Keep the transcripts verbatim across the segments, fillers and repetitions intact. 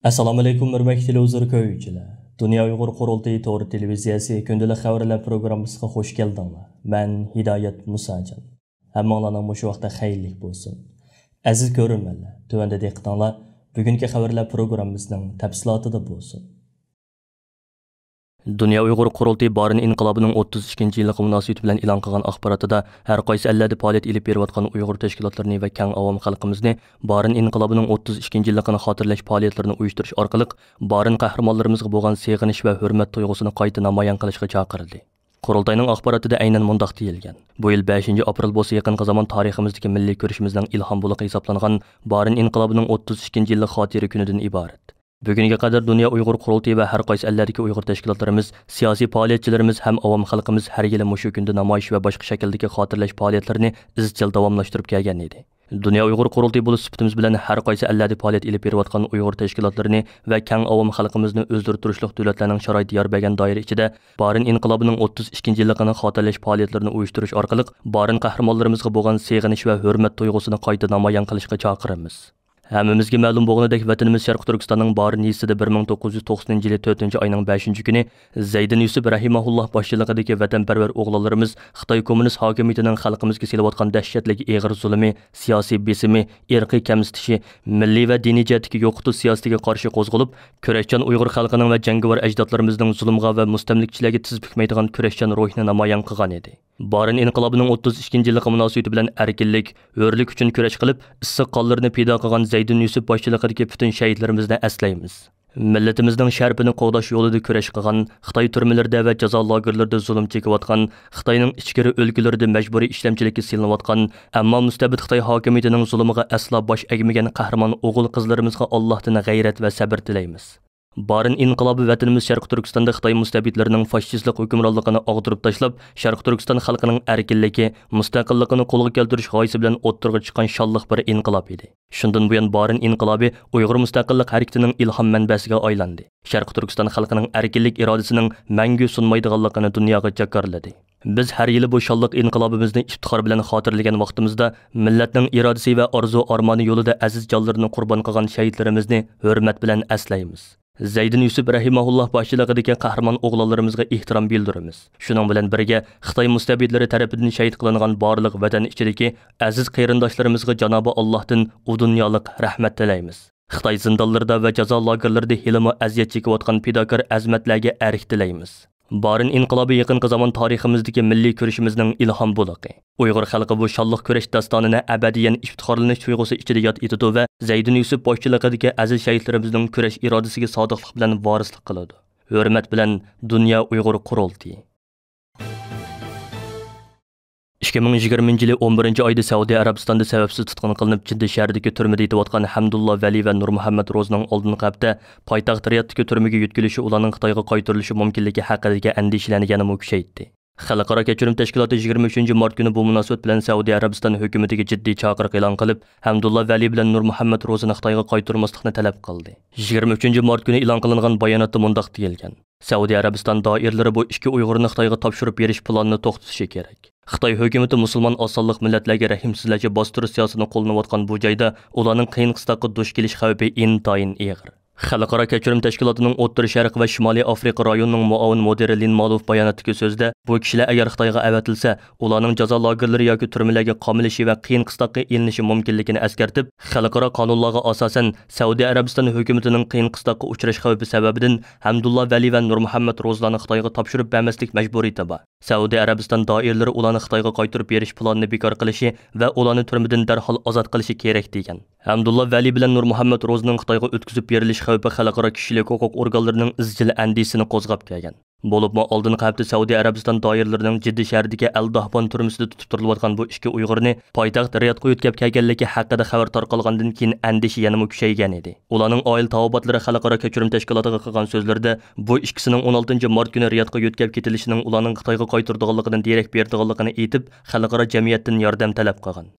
ئەسسالامۇئەلەيكۇم، ھۆرمەتلىك تېلېۋىزور كۆرگۈچىلەر. دۇنيا ئۇيغۇر قۇرۇلتىيى تور تېلېۋىزىيەسى كۈندىلىك خەۋەرلەر پروگراممىسىغا خۇش كەلدىڭلار. مەن ھىدايەت مۇساجان. ھەممىڭلارنىڭ مۇشۇ ۋاقتى خەيرلىك بولسۇن. ئەزىز كۆرۈرمەنلەر، تۆۋەندە دىققىتىڭلار بۈگۈنكى خەۋەرلەر پروگراممىسىنىڭ تەپسىلاتىدا بولسۇن. دۇنيا ئۇيغۇر قۇرۇلتىيى بارىن ئىنقىلابىنىڭ ئوتتۇز ئىككىنچى يىللىقى مۇناسىۋىتى بىلەن ئېلان قىلغان ئاخباراتىدا، ھەر قايسى ئەللەردە پائالىيەت ئېلىپ بېرىۋاتقان ئۇيغۇر تەشكىلاتلىرىنى ۋە كەڭ ئاۋام خەلقىمىزنى بارىن ئىنقىلابىنىڭ ئوتتۇز ئىككىنچى يىللىقىنى خاتىرىلەش پائالىيەتلىرىنى ئۇيۇشتۇرۇش ئارقىلىق بارىن قەھرىمانلىرىمىزغا بولغان سېغىنىش ۋە ھۆرمەت تۇيغۇسىنى قايتا نامايان قىلىشقا چاقىرىلدى. قۇرۇلتاينىڭ ئاخباراتىدا ئەينەن مۇنداق دېيىلگەن: بۇ يىل بەشىنچى ئاپرېل بولسا يېقىنقى زامان تارىخىمىزدىكى مىللىي كۈرىشىمىزنىڭ ئىلھام بۇلىقى ھېسابلانغان بارىن ئىنقىلابىنىڭ ئوتتۇز ئىككىنچى يىللىق خاتىرە كۈنىدىن ئىبارەت. بۈگۈنگە قەدەر دۇنيا ئۇيغۇر قۇرۇلتىيى ۋە ھەر قايسى ئەللەردىكى ئۇيغۇر تەشكىلاتلىرىمىز، سىياسىي پائالىيەتچىلىرىمىز ھەم ئاۋام خەلقىمىز ھەر يىلى مۇشۇ كۈندە نامايىش ۋە باشقا شەكىلدىكى خاتىرىلەش پائالىيەتلىرىنى ئىزچىل داۋاملاشتۇرۇپ كەلگەن ئىدى. دۇنيا ئۇيغۇر قۇرۇلتىيى بولۇش سۈپىتىمىز بىلەن ھەر قايسى ئەللەردە پائالىيەت ئېلىپ بېرىۋاتقان ئۇيغۇر تەشكىلاتلىرىنى ۋە كەڭ ئاۋام خەلقىمىزنى ئۆزلىرى تۇرۇشلۇق دۆلەتلەرنىڭ شارائىتى يار بەرگەن دائىرە ئىچىدە بارىن ئىنقىلابىنىڭ ئوتتۇز ئىككىنچى يىللىقىنى خاتىرىلەش پائالىيەتلىرىنى ئۇيۇشتۇرۇش ئارقىلىق بارىن قەھرىمانلىرىمىزغا بولغان سېغىنىش ۋە ھۆرمەت تۇيغۇسىنى قايتا نامايان قىلىشقا چاقىرىمىز. ھەممىمىزگە مەلۇم بولغىنىدەك، ۋەتىنىمىز شەرقىي تۈركىستاننىڭ بارىن يېزىسىدا بىر مىڭ توققۇز يۈز توقسىنىنچى يىلى تۆتىنچى ئاينىڭ بەشىنچى كۈنى زەيدىن يۈسۈپ رەھىمەھۇللاھ باشچىلىقىدىكى ۋەتەنپەرۋەر ئوغلانلىرىمىز خىتاي كوممۇنىست ھاكىمىيىتىنىڭ خەلقىمىزگە سېلىۋاتقان دەھشەتلىك ئېغىر زۇلۇمى، سىياسىي بېسىمى، ئىرقىي كەمسىتىشى، مىللىي ۋە دىنىي جەھەتتىكى يوقىتىش سىياسىتىگە قارشى قوزغىلىپ، كۈرەشچان ئۇيغۇر خەلقىنىڭ ۋە جەڭگىۋار ئەجدادلىرىمىزنىڭ زۇلۇمغا ۋە مۇستەملىكىچىلەرگە تىز بۈكمەيدىغان كۈرەشچان روھىنى نامايان قىلغان ئىدى. بارىن ئىنقىلابىنىڭ ئوتتۇز ئىككىنچى يىللىقى مۇناسىۋىتى بىلەن ئەركىنلىك، ھۆرلۈك ئۈچۈن كۈرەش قىلىپ، ئىسسىق قانلىرىنى پىدا قىلغان زەيدىن يۈسۈپ باشچىلىقىدىكى پۈتۈن شەھىدلىرىمىزنى ئەسلەيمىز. مىللىتىمىزنىڭ شەرىپىنى قوغداش يولىدا كۈرەش قىلغان، خىتاي تۈرمىلىرىدە ۋە جازا لاگېرلىرىدا زۇلۇم چېكىۋاتقان، خىتاينىڭ ئىچكىرى ئۆلكىلىرىدە مەجبۇرىي ئىشلەمچىلىككە سېلىنىۋاتقان، ئەمما مۇستەبىت خىتاي ھاكىمىيىتىنىڭ زۇلۇمىغا ئەسلا باش ئەگمىگەن قەھرىمان ئوغۇل-قىزلىرىمىزغا ئاللاھتىن غەيرەت ۋە سەبىر تىلەيمىز. بارىن ئىنقىلابى ۋەتىنىمىز شەرقىي تۈركىستاندا خىتاي مۇستەبىتلىرىنىڭ فاشىستلىق ھۆكۈمرانلىقىنى ئاغدۇرۇپ تاشلاپ، شەرقىي تۈركىستان خەلقىنىڭ ئەركىنلىكى، مۇستەقىللىقىنى قولغا كەلتۈرۈش غايىسى بىلەن ئوتتۇرىغا چىققان شانلىق بىر ئىنقىلاب ئىدى. شۇندىن بۇيان، بارىن ئىنقىلابى ئۇيغۇر مۇستەقىللىق ھەرىكىتىنىڭ ئىلھام مەنبەسىگە ئايلاندى. شەرقىي تۈركىستان خەلقىنىڭ ئەركىنلىك ئىرادىسىنىڭ مەڭگۈ سۇنمايدىغانلىقىنى دۇنياغا جاكارلىدى. بىز ھەر يىلى بۇ شانلىق ئىنقىلابىمىزنى ئىپتىخار بىلەن خاتىرىلىگەن ۋاقتىمىزدا، مىللەتنىڭ ئىرادىسى ۋە ئارزۇ-ئارمانى يولىدا ئەزىز جانلىرىنى قۇربان قىلغان شەھىدلىرىمىزنى ھۆرمەت بىلەن ئەسلەيمىز. زەيدىن يۈسۈپ رەھىمەھۇللاھ باشچىلىقىدىكى قەھرىمان ئوغلانلىرىمىزغا ئېھتىرام بىلدۈرىمىز. شۇنىڭ بىلەن بىرگە، خىتاي مۇستەبىتلىرى تەرىپىدىن شەھىت قىلىنغان بارلىق ۋەتەن ئىچىدىكى ئەزىز قېرىنداشلىرىمىزغا جانابى ئاللاھتىن ئۇ دۇنيالىق رەھمەت تىلەيمىز. خىتاي زىندانلىرىدا ۋە جازا لاگېرلىرىدا ھېلىمۇ ئەزىيەت چېكىۋاتقان پىداكار ئەزىمەتلەرگە ئەرك تىلەيمىز. بارىن ئىنقىلابى يېقىنقى زامان تارىخىمىزدىكى مىللىي كۈرىشىمىزنىڭ ئىلھام بۇلىقى. ئۇيغۇر خەلقى بۇ شانلىق كۈرەش داستانىنى ئەبەدىيەن ئىپتىخارلىنىش تۇيغۇسى ئىچىدە ياد ئېتىدۇ ۋە زەيدىن يۈسۈپ باشچىلىقىدىكى ئەزىز شەھىدلىرىمىزنىڭ كۈرەش ئىرادىسىگە سادىقلىق بىلەن ۋارىسلىق قىلىدۇ. ھۆرمەت بىلەن، دۇنيا ئۇيغۇر قۇرۇلتىيى. ئىككى مىڭ يىگىرمىنچى يىلى ئون بىرىنچى ئايدا سەئۇدى ئەرەبىستاندا سەۋەبسىز تۇتقۇن قىلىنىپ، جىددىي شەھىرىدىكى تۈرمىدە يېتىۋاتقان ھەمدۇللا ۋەلى ۋە نۇرمۇھەممەت روزىنىڭ ئالدىنقى ھەپتە پايتەخت رىيادتىكى تۈرمىگە يۆتكىلىشى ئۇلارنىڭ خىتايغا قايتۇرۇلۇشى مۇمكىنلىكى ھەققىدىكى ئەندىشىلەرنى يەنىمۇ كۈچەيتتى. خەلقئارا كەچۈرۈم تەشكىلاتى يىگىرمە ئۈچىنچى مارت كۈنى بۇ مۇناسىۋەت بىلەن سەئۇدى ئەرەبىستان ھۆكۈمىتىگە جىددىي چاقىرىق ئېلان قىلىپ، ھەمدۇللا ۋەلى بىلەن نۇرمۇھەممەت روزىنى خىتايغا قايتۇرماسلىقنى تەلەپ قىلدى. يىگىرمە ئۈچىنچى مارت كۈنى ئېلان قىلىنغان باياناتتا مۇنداق دېيىلگەن: سەئۇدى ئەرەبىستان دائىرىلىرى بۇ ئىككى ئۇيغۇرنى خىتايغا تاپشۇرۇپ بېرىش پىلانىنى توختىتىشى كېرەك. خىتاي ھۆكۈمىتى مۇسۇلمان ئاز سانلىق مىللەتلەرگە رەھىمسىزلەرچە باستۇرۇش سىياسىتىنى قوللىنىۋاتقان بۇ جايدا ئۇلارنىڭ قىيىن قىستاققا دۇچ كېلىش خەۋپى ئىنتايىن ئېغىر. خەلقئارا كەچۈرۈم تەشكىلاتىنىڭ ئوتتۇرا شەرق ۋە شىمالىي ئافرىقا رايونىنىڭ مۇئاۋىن مۇدىرى لىن مالوف باياناتتىكى سۆزىدە، بۇ كىشىلەر ئەگەر خىتايغا ئەۋەتىلسە، ئۇلارنىڭ جازا لاگېرلىرى ياكى تۈرمىلەرگە قامىلىشى ۋە قىيىن قىستاققا ئېلىنىشى مۇمكىنلىكىنى ئەسكەرتىپ، خەلقئارا قانۇنلارغا ئاساسەن، سەئۇدى ئەرەبىستان ھۆكۈمىتىنىڭ قىيىن قىستاققا ئۇچراش خەۋپى سەۋەبىدىن ھەمدۇللا ۋەلى ۋە نۇرمۇھەممەت روزىلارنى خىتايغا تاپشۇرۇپ بەرمەسلىك مەجبۇرىيىتى بار. سەئۇدى ئەرەبىستان دائىرىلىرى ئۇلارنى خىتايغا قايتۇرۇپ بېرىش پىلانىنى بىكار قىلىشى ۋە ئۇلارنى تۈرمىدىن دەرھال ئازاد قىلىشى كېرەك، دېگەن. ھەمدۇللا ۋەلى بىلەن نۇرمۇھەممەت روزىنىڭ خىتايغا ئۆتكۈزۈپ بېرىلىش خەۋپى خەلقئارا كىشىلىك ھوقۇق ئورگانلىرىنىڭ ئىزچىل ئەندىشىسىنى قوزغاپ كەلگەن. بولۇپمۇ ئالدىنقى ھەپتە سەئۇدى ئەرەبىستان دائىرىلىرىنىڭ جىددە شەھىرىدىكى ئەل داھبان تۈرمىسىدە تۇتۇپ تۇرۇلۇۋاتقان بۇ ئىككى ئۇيغۇرنى پايتەخت رىيادقا يۆتكەپ كەلگەنلىكى ھەققىدە خەۋەر تارقالغاندىن كېيىن ئەندىشە يەنىمۇ كۈچەيگەنىدى. ئۇلارنىڭ ئائىلە تاۋابىئاتلىرى خەلقئارا كەچۈرۈم تەشكىلاتىغا قىلغان سۆزلىرىدە، بۇ ئىككىسىنىڭ ئون ئالتىنچى مارت كۈنى رىيادقا يۆتكەپ كېتىلىشىنىڭ ئۇلارنىڭ خىتايغا قايتۇرىدىغانلىقىدىن دېرەك بېرىدىغانلىقىنى ئېيتىپ، خەلقئارا جەمئىيەتتىن ياردەم تەلەپ قىلغان.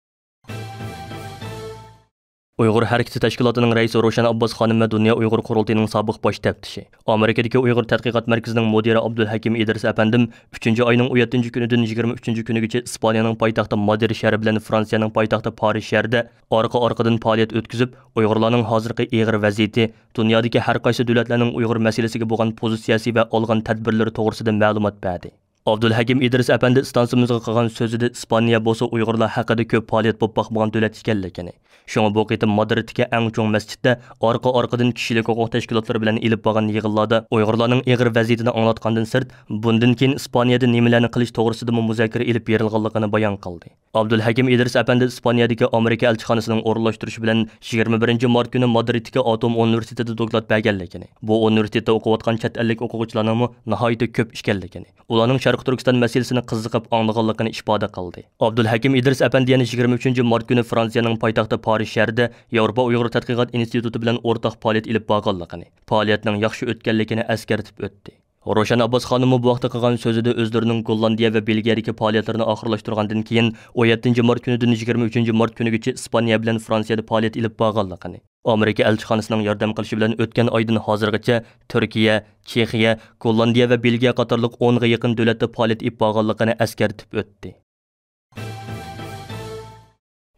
ئۇيغۇر ھەرىكىتى تەشكىلاتىنىڭ رەئىسى روشەن ئابباس خانىم ۋە دۇنيا ئۇيغۇر قۇرۇلتىيىنىڭ سابىق باش تەپتىشى، ئامېرىكىدىكى ئۇيغۇر تەتقىقات مەركىزىنىڭ مۇدىرى ئابدۇلھەكىم ئىدرىس ئەپەندىم ئۈچىنچى ئاينىڭ ئون يەتتىنچى كۈنىدىن يىگىرمە ئۈچىنچى كۈنىگىچە ئىسپانىيەنىڭ پايتەختى مادرىد شەھىرى بىلەن فرانسىيەنىڭ پايتەختى پارىژ شەھىرىدە ئارقا-ئارقىدىن پائالىيەت ئۆتكۈزۈپ، ئۇيغۇرلارنىڭ ھازىرقى ئېغىر ۋەزىيىتى، دۇنيادىكى ھەر قايسى دۆلەتلەرنىڭ ئۇيغۇر مەسىلىسىگە بولغان پوزىتسىيەسى ۋە ئالغان تەدبىرلىرى توغرىسىدا مەلۇمات بەردى. ئابدۇلھەكىم ئىدرىس ئەپەندى ئىستانسىمىزغا قىلغان سۆزىدە، ئىسپانىيە بولسا ئۇيغۇرلار ھەققىدە كۆپ پائالىيەت بولۇپ باقمىغان دۆلەت ئىكەنلىكىنى، شۇڭا بۇ قېتىم مادرىدتىكى ئەڭ چوڭ مەسچىتتە ئارقا-ئارقىدىن كىشىلىك ھوقۇق تەشكىلاتلىرى بىلەن ئېلىپ بارغان يىغىنلاردا ئۇيغۇرلارنىڭ ئېغىر ۋەزىيىتىنى ئاڭلاتقاندىن سىرت، بۇندىن كېيىن ئىسپانىيەدە نېمىلەرنى قىلىش توغرىسىدىمۇ مۇزاكىرە ئېلىپ بېرىلغانلىقىنى بايان قىلدى. ئابدۇلھەكىم ئىدرىس ئەپەندى ئىسپانىيەدىكى ئامېرىكا ئەلچىخانىسىنىڭ ئورۇنلاشتۇرۇشى بىلەن يىگىرمە بىرىنچى مارت كۈنى مادرىدتىكى ئاتوم ئۇنىۋېرسىتېتىدا دوكلات بەرگەنلىكىنى، بۇ ئۇنىۋېرسىتېتتا ئوقۇۋاتقان چەت ئەللىك ئوقۇغۇچىلارنىڭمۇ ناھايىتى كۆپ ئىكەنلىكىنى، ئۇلارنىڭ شەرقىي تۈركىستان مەسىلىسىنى قىزىقىپ ئاڭلىغانلىقىنى ئىپادە قىلدى. ئابدۇلھەكىم ئىدرىس ئەپەندى يەنە يىگىرمە ئۈچىنچى مارت كۈنى فرانسىيەنىڭ پايتەختى پارىژ شەھىرىدە ياۋروپا ئۇيغۇر تەتقىقات ئىنستىتۇتى بىلەن ئورتاق پائالىيەت ئېلىپ بارغانلىقىنى، پائالىيەتنىڭ ياخشى ئۆتكەنلىكىنى ئەسكەرتىپ ئۆتتى. روشەن ئابباس خانىممۇ بۇ ھەقتە قىلغان سۆزىدە ئۆزلىرىنىڭ گوللاندىيە ۋە بېلگىيەدىكى پائالىيەتلىرىنى ئاخىرلاشتۇرغاندىن كېيىن، ئون يەتتىنچى مارت كۈنىدىن يىگىرمە ئۈچىنچى مارت كۈنىگىچە ئىسپانىيە بىلەن فرانسىيەدە پائالىيەت ئېلىپ بارغانلىقىنى، ئامېرىكا ئەلچىخانىسىنىڭ ياردەم قىلىشى بىلەن ئۆتكەن ئايدىن ھازىرغىچە تۈركىيە، چېخىيە، گوللاندىيە ۋە بېلگىيە قاتارلىق ئونغا يېقىن دۆلەتتە پائالىيەت ئېلىپ بارغانلىقىنى ئەسكەرتىپ ئۆتتى.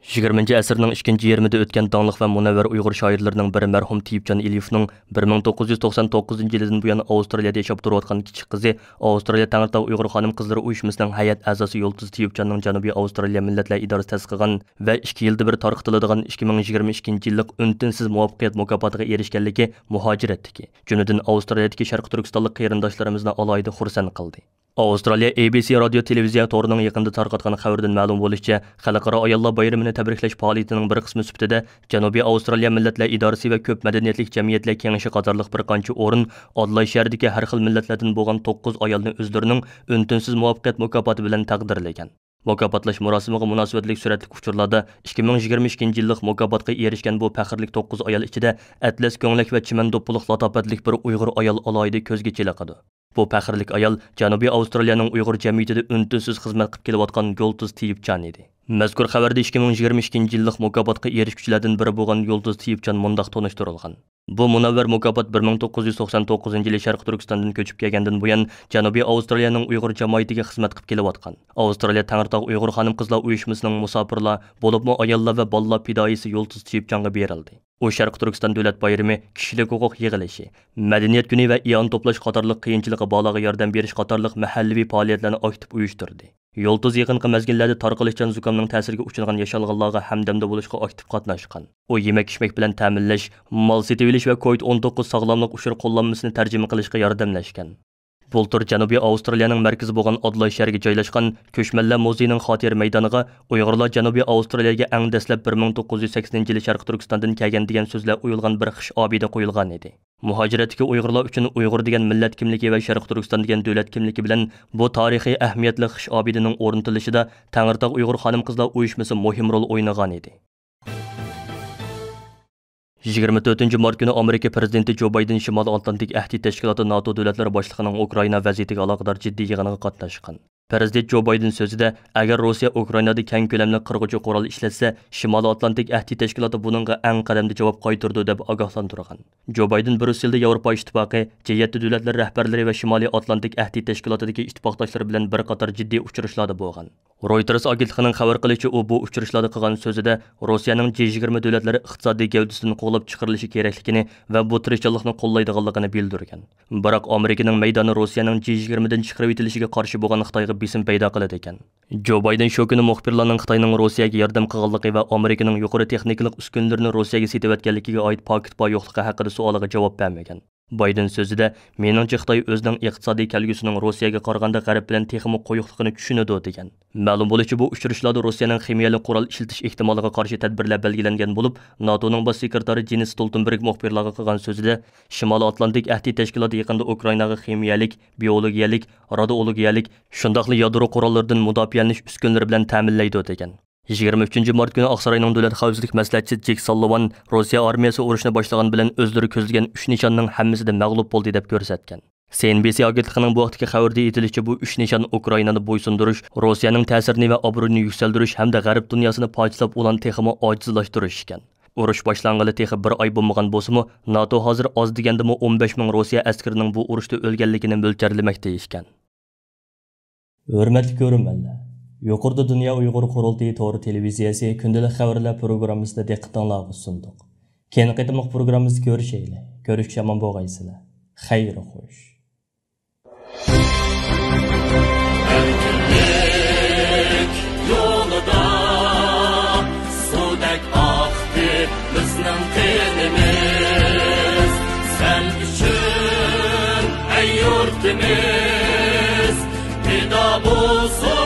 يىگىرمىنچى ئەسىرنىڭ ئىككىنچى يېرىمىدە ئۆتكەن داڭلىق ۋە مۇنەۋۋەر ئۇيغۇر شائىرلىرىنىڭ بىرى مەرھۇم تېيىپجان ئېلىيېۋنىڭ بىر مىڭ توققۇز يۈز توقسان توققۇزىنچى يىلىدىن بۇيان ئاۋسترالىيەدە ياشاپ تۇرۇۋاتقان كىچىك قىزى، ئاۋسترالىيە تەڭرىتاغ ئۇيغۇر خانىم قىزلىرى ئۇيۇشمىسىنىڭ ھەيئەت ئەزاسى يۇلتۇز تېيىپجاننىڭ جەنۇبىي ئاۋسترالىيە مىللەتلەر ئىدارىسى تەسىس قىلغان ۋە ئىككى يىلدا بىر تارقىتىلىدىغان ئىككى مىڭ يىگىرمە ئىككىنچى يىللىق ئۈن-تىنسىز مۇۋەپپەقىيەت مۇكاپاتىغا ئېرىشكەنلىكى مۇھاجىرەتتىكى، جۈملىدىن ئاۋسترالىيەدىكى شەرقىي تۈركىستانلىق قېرىنداشلىرىمىزنى ئالاھىدە خۇرسەن قىلدى. ئاۋسترالىيە ئەي بىي سى رادىيو تېلېۋىزىيە تورىنىڭ يېقىندا تارقاتقان خەۋىرىدىن مەلۇم بولۇشىچە، خەلقئارا ئاياللار بايرىمىنى تەبرىكلەش پائالىيىتىنىڭ بىر قىسمى سۈپىتىدە جەنۇبىي ئاۋسترالىيە مىللەتلەر ئىدارىسى ۋە كۆپ مەدەنىيەتلىك جەمئىيەتلەر كېڭىشى قاتارلىق بىر قانچە ئورۇن ئادېلايد شەھىرىدىكى ھەر خىل مىللەتلەردىن بولغان توققۇز ئايالنى ئۆزلىرىنىڭ ئۈن-تىنسىز مۇۋەپپەقىيەت مۇكاپاتى بىلەن تەقدىرلىگەن. مۇكاپاتلاش مۇراسىمىغا مۇناسىۋەتلىك سۈرەتلىك ئۇچۇرلاردا ئىككى مىڭ يىگىرمە ئىككىنچى يىللىق مۇكاپاتقا ئېرىشكەن بۇ پەخىرلىك توققۇز ئايال ئىچىدە ئەتلەس كۆڭلەك ۋە چىمەن دوپپىلىق لاتاپەتلىك بىر ئۇيغۇر ئايال ئالاھىدە كۆزگە چېلىقىدۇ. بۇ پەخىرلىك ئايال جەنۇبىي ئاۋسترالىيەنىڭ ئۇيغۇر جەمئىيىتىدە ئۈن-تىنسىز خىزمەت قىلىپ كېلىۋاتقان يۇلتۇز تېيىپجان ئىدى. مەزكۇر خەۋەردە ئىككى مىڭ يىگىرمە ئىككىنچى يىللىق مۇكاپاتقا ئېرىشكۈچىلەردىن بىرى بولغان يۇلتۇز تېيىپجان مۇنداق تونۇشتۇرۇلغان: بۇ مۇنەۋۋەر مۇكاپات بىر مىڭ توققۇز يۈز توقسان توققۇزىنچى يىلى شەرقىي تۈركىستاندىن كۆچۈپ كەلگەندىن بۇيان جەنۇبىي ئاۋسترالىيەنىڭ ئۇيغۇر جامائىتىگە خىزمەت قىلىپ كېلىۋاتقان، ئاۋسترالىيە تەڭرىتاغ ئۇيغۇر خانىم-قىزلار ئۇيۇشمىسىنىڭ مۇساپىرلار، بولۇپمۇ ئاياللار ۋە بالىلار پىدائىيسى يۇلتۇز تېيىپجانغا بېرىلدى. ئۇ شەرقىي تۈركىستان دۆلەت بايرىمى، كىشىلىك ھوقۇق يىغىلىشى، مەدەنىيەت كۈنى ۋە ئىئانە توپلاش قاتارلىق قىيىنچىلىقى بارلارغا ياردەم بېرىش قاتارلىق مەھەللىۋى پائالىيەتلەرنى ئاكتىپ ئۇيۇشتۇردى. يۇلتۇز يېقىنقى مەزگىللەردە تارقىلىشچان زۇكامنىڭ تەسىرىگە ئۇچرىغان ياشانغانلارغا ھەمدەمدە بولۇشقا ئاكتىپ قاتناشقان. ئۇ يېمەك-ئىچمەك بىلەن تەمىنلەش، مال سېتىۋېلىش ۋە كوۋىد ئون توققۇز ساغلاملىق ئۇچۇر قوللانمىسىنى تەرجىمە قىلىشقا ياردەملەشكەن. بۇلتۇر جەنۇبىي ئاۋسترالىيەنىڭ مەركىزى بولغان ئادېلايد شەھىرىگە جايلاشقان كۆچمەنلەر مۇزېيىنىڭ خاتىرە مەيدانىغا ئۇيغۇرلار جەنۇبىي ئاۋسترالىيەگە ئەڭ دەسلەپ بىر مىڭ توققۇز يۈز سەكسىنىنچى يىلى شەرقىي تۈركىستاندىن كەلگەن دېگەن سۆزلەر ئويۇلغان بىر خىش ئابىدە قويۇلغان ئىدى. مۇھاجىرەتتىكى ئۇيغۇرلار ئۈچۈن ئۇيغۇر دېگەن مىللەت كىملىكى ۋە شەرقىي تۈركىستان دېگەن دۆلەت كىملىكى بىلەن بۇ تارىخىي ئەھمىيەتلىك خىش ئابىدىنىڭ ئورنىتىلىشىدا تەڭرىتاغ ئۇيغۇر خانىم-قىزلار ئۇيۇشمىسى مۇھىم رول ئوينىغان ئىدى. يىگىرمە تۆتىنچى مارت كۈنى ئامېرىكا پىرېزىدېنتى جو بايدېن شىمالىي ئاتلانتىك ئەھدى تەشكىلاتى ناتو دۆلەتلىرى باشلىقىنىڭ ئۇكرائىنا ۋەزىيىتىگە ئالاقىدار جىددىي يىغىنىغا قاتناشقان. پىرېزىدېنت جو بايدېن سۆزىدە، ئەگەر روسىيە ئۇكرائىنادا كەڭ كۆلەملىك قىرغۇچى قورال ئىشلەتسە، شىمالىي ئاتلانتىك ئەھدى تەشكىلاتى بۇنىڭغا ئەڭ قەدەمدە جاۋاب قايتۇرىدۇ، دەپ ئاگاھلاندۇرغان. جو بايدېن بريۇسسېلدا ياۋروپا ئىتتىپاقى، جى يەتتە دۆلەتلىرى رەھبەرلىرى ۋە شىمالىي ئاتلانتىك ئەھدى تەشكىلاتىدىكى ئىتتىپاقداشلىرى بىلەن بىر قاتار جىددىي ئۇچرىشىشلاردا بولغان. رويتېرس ئاگېنتلىقىنىڭ خەۋەر قىلىشىچە، ئۇ بۇ ئۇچرىشىشلاردا قىلغان سۆزىدە روسىيەنىڭ جى يىگىرمە دۆلەتلىرى ئىقتىسادىي گەۋدىسىدىن قوغلاپ چىقىرىلىشى كېرەكلىكىنى ۋە بۇ تىرىشچانلىقنى قوللايدىغانلىقىنى بىلدۈرگەن. بىراق ئامېرىكىنىڭ مەيدانى روسىيەنىڭ جى يىگىرمىدىن چىقىرىۋېتىلىشىگە قارشى بولغان خىتايغا بېسىم پەيدا قىلىدىكەن. جو بايدېن شۇ كۈنى مۇخبىرلارنىڭ خىتاينىڭ روسىيەگە ياردەم قىلغانلىقى ۋە ئامېرىكىنىڭ يۇقىرى تېخنىكىلىق ئۈسكۈنىلىرىنى روسىيەگە سېتىۋەتكەنلىكىگە ئائىت پاكىت بار يوقلۇقى ھەققىدە سوئالىغا جاۋاب بەرمىگەن. بايدېن سۆزىدە، مېنىڭچە، خىتاي ئۆزىنىڭ ئىقتىسادىي كەلگۈسىنىڭ روسىيەگە قارىغاندا غەرب بىلەن تېخىمۇ قويۇقلۇقىنى چۈشىنىدۇ، دېگەن. مەلۇم بولۇشىچە، بۇ ئۇچرىشىشلاردا روسىيەنىڭ خىمىيەلىك قورال ئىشلىتىش ئېھتىمالىغا قارشى تەدبىرلەر بەلگىلەنگەن بولۇپ، ناتونىڭ باش سېكرېتارى جېنس ستولتېنبېرگ مۇخبىرلارغا قىلغان سۆزىدە، شىمالىي ئاتلانتىك ئەھدى تەشكىلاتى يېقىندا ئۇكرائىناغا خىمىيەلىك، بىئولوگىيەلىك، رادىئولوگىيەلىك، شۇنداقلا يادرو قوراللىرىدىن مۇداپىئەلىنىش ئۈسكۈنىلىرى بىلەن تەمىنلەيدۇ، دېگەن. يىگىرمە ئۈچىنچى مارت كۈنى ئاقساراينىڭ دۆلەت خەۋپسىزلىك مەسلىھەتچىسى جېك ساللىۋان روسىيە ئارمىيەسى ئۇرۇشنى باشلىغان بىلەن ئۆزلىرى كۆزلىگەن ئۈچ نىشاننىڭ ھەممىسىدە مەغلۇپ بولدى، دەپ كۆرسەتكەن. سى ئېن بى سى ئاگېنتلىقىنىڭ بۇ ھەقتىكى خەۋىرىدە ئېيتىلىشىچە، بۇ ئۈچ نىشان ئۇكرائىنانى بويسۇندۇرۇش، روسىيەنىڭ تەسىرىنى ۋە ئابرۇيىنى يۈكسەلدۈرۈش ھەمدە غەرب دۇنياسىنى پارچىلاپ، ئۇلارنى تېخىمۇ ئاجىزلاشتۇرۇش ئىكەن. ئۇرۇش باشلانغىلى تېخى بىر ئاي بولمىغان بولسىمۇ، ناتو ھازىر ئاز دېگەندىمۇ ئون بەش مىڭ روسىيە ئەسكىرىنىڭ بۇ ئۇرۇشتا ئۆلگەنلىكىنى مۆلچەرلىمەكتە ئىكەن. ھۆرمەتلىك كۆرۈرمەنلەر، يۇقىرىدا دۇنيا ئۇيغۇر قۇرۇلتىيى تور تېلېۋىزىيەسى كۈندىلىك خەۋەرلەر پروگراممىسىدا دىققىتىڭلارغا سۇندۇق. كېيىنكى قېتىملىق پروگراممىمىزدا كۆرۈشەيلى. كۆرۈشكىچە ئامان بولغايسىلەر. خەير خوش. ئەركىنلىك يولىدا سۇدەك ئاقتى بىزنىڭ قېنىمىز. سەن ئۈچۈن، ئەي يۇرتىمىز، پىدا بولسۇن